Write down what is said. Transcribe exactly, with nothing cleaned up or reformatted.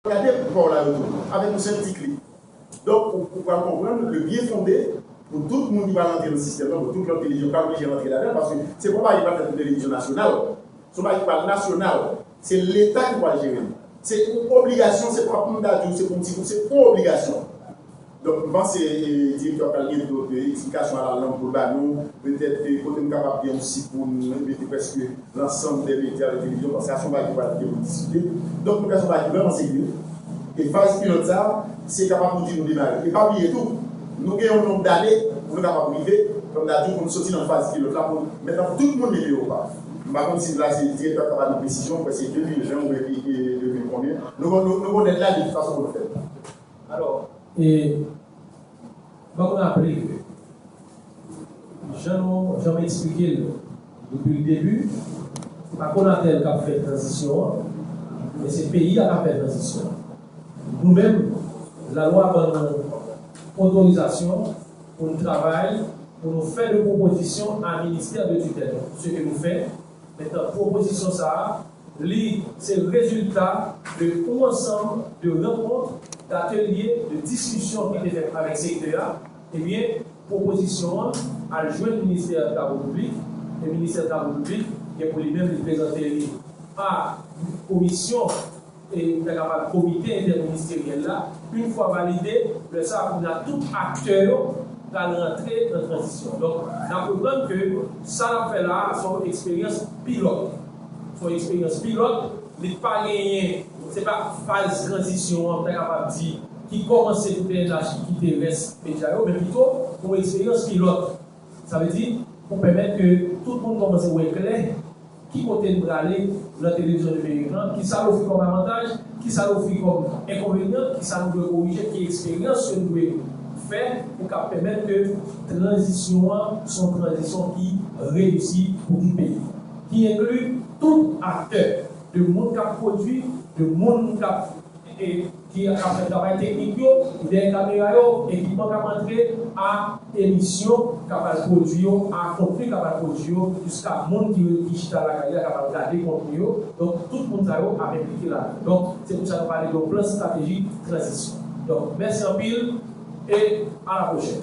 Gade pou pa w la yo tou, avèk yon sèl ti klik. Donk, ou, ou pral konprann ke byen fonde pou tout moun ki pral antre nan sistèm nan, pou tout lòt televizyon pa oblije rantre ladan, paske se pa yon bagay ki pral fèt pou televizyon nasyonal. Se yon bagay ki pral nasyonal. Se Leta ki pral jere l. Se yon obligasyon, se pa pou m ta di w se pou yon ti gwoup, se yon obligasyon. Donk, m panse, e, direktè a pral gen dòt, e, eksplikasyon alalong pou l ba nou. Petèt, e, kote m kapab gen yon sit pou m mete prèske lansanm dè medya de televizyon, paske sa se yon bagay ki pral gen pou diskite. Donk, nou ka se yon bagay ki vrèman serye. E faz pilòt sa, se kapab pou di nou demare. E pa bliye tou, nou gen yon nonb dane pou nou kapab rive, kòm m ta di w, pou nou soti nan faz pilòt la, pou mentnan pou tout moun leve yo pa. M pa konn si la se direktè k ap ba nou presizyon, m kwè se de mil ven oubyen de mil konbyen. Nou, nou, nou konnen la de tout fason pou nou fè l. Alò, e, ban m raple ke, jan nou, jan m eksplike l depi le debi, se pa Conatel k ap fè tranzisyon an, men se peyi a k ap fè tranzisyon an. Nou menm, lalwa ban nou otorizasyon pou nou travay, pou nou fè de pwopozisyon a ministè de titèl. Se ke nou fè, mentnan, pwopozisyon sa a, li se rezilta de yon ansanm de rankont, datelye, de diskisyon ki te fèt avèk sektè a. Ebyen, pwopozisyon an al jwenn ministè travo piblik, e ministè travo piblik gen pou li menm li prezante li a komisyon, e ta kapab komite entèministeryèl la, yon fwa valide, lè sa a, kounye a tout aktè yo pral rantre nan tranzisyon. Donk, n ap reprann ke sa n ap fè la a, se yon eksperyans pilòt. Se yon eksperyans pilòt, li pa genyen, se pa faz tranzisyon an, ta kapab di, ki kòmanse pou P N H ki kite rès medya yo, men pito yon eksperyans pilòt. Sa vle di, pou pèmèt ke tout moun kòmanse wè klè ki kote n prale nan televizyon nimerik lan, ki sa l ofri kòm avantaj, ki sa l ofri kòm enkonvenyan, ki sa nou dwe korije, ki eksperyans ke nou dwe fè pou k ap pèmèt ke tranzisyon an se yon tranzisyon ki reyisi pou tout peyi, ki enkli tout aktè, de moun k ap pwodui, de moun k ap e ki ap fè travay teknik yo, dèyè kamera yo, ekipman k ap antre, a emisyon k ap al pwodui yo, a kontni k ap al pwodui yo, jiska moun ki, ki chita lakay li a k ap al gade kontni yo. Donk, tout moun sa yo ap enplike ladan. Donk, se pou sa nou pale de yon plan estratejik tranzisyon. Donk, mèsi anpil e a la pwochèn.